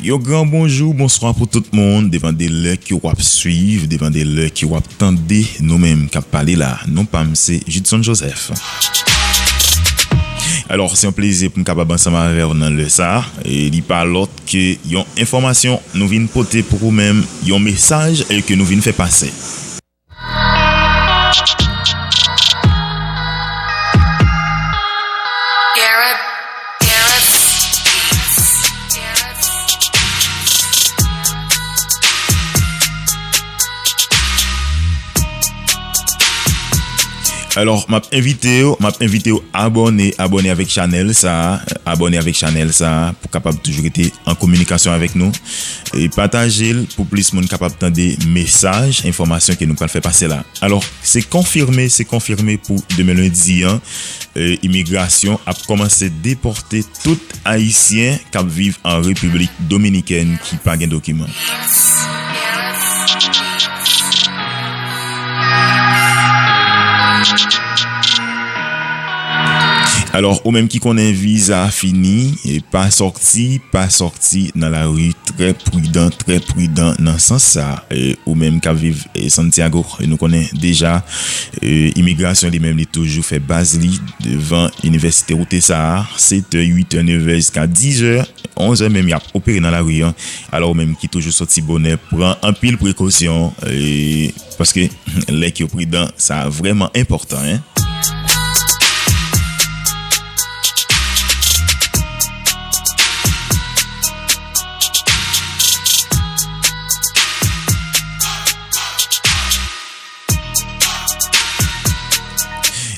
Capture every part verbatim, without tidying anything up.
Yon gran bonjou, bonswa pou tout moun, devan de lè ke w ap swiv, devan de lè ke w ap tande, nou menm k ap pale la. Non pa m se Judson Joseph. Alò, se yon plezi pou m kapab ansanm avè w nan lè sa a. E li pa lòt ke yon enfòmasyon nou vin pote pou ou menm, yon mesaj, e ke nou vin fè pase. Alò, m ap envite w, m ap envite w abòne, abòne avèk chanèl sa a, abòne avèk chanèl sa a pou kapab toujou rete an kominikasyon avèk nou. E pataje l pou plis moun kapab tande mesaj, enfòmasyon ke nou pral fè pase la. Alò, se konfime, se konfime pou demen lendi an, e, imigrasyon ap kòmanse depòte tout Ayisyen k ap viv an Repiblik Dominikèn ki pa gen dokiman. Alò, ou menm ki konnen viza a fini, e pa sòti, pa sòti nan lari, trè pridan, trè pridan nan sans sa. E ou menm k ap viv, e, Santiago, e nou konnen deja, e, imigrasyon li menm li toujou fè baz li devan inivèsite woutè sa a, sèt è, uit è, nèf è, jiska diz è, onz è menm y ap opere nan lari an. Alò ou menm ki toujou sòti bonè, pran anpil prekosyon, e, paske lè ke yo pridan, sa vrèman enpòtan, en.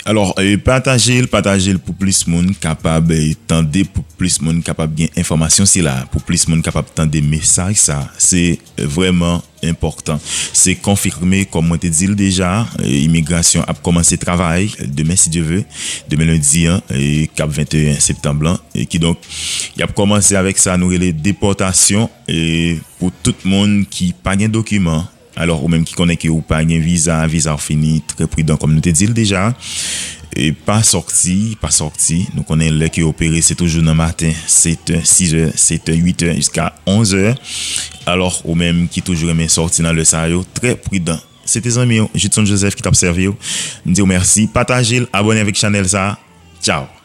Alò, e, pataje l, pataje l pou plis moun kapab, e, tande, pou plis moun kapab gen enfòmasyon sila, pou plis moun kapab tande mesaj sa. Se vrèman enpòtan. Se konfime, kòm mwen te di l deja, e, imigrasyon ap kòmanse travay demen, si Dye ve, demen lendi an, e, k ap venteyen septanm lan, e kidonk, y ap kòmanse avèk sa nou rele depòtasyon, e, pou tout moun ki pa gen dokiman. Alò, ou menm ki konnen ke ou pa gen viza, viza w fini, trè pridan, kòm nou te di l deja. E pa sòti, pa sòti. Nou konnen lè ke yo opere, se toujou nan maten, sèt è, sis è, sèt è, uit è, jiska onz è. Alò, ou menm ki toujou renmen sòti nan lè sa yo, trè pridan. Se te zanmi w, Judson Joseph ki t ap sèvi w. M di w mèsi. Pataje l, abòne avèk chanèl sa. Tchaw.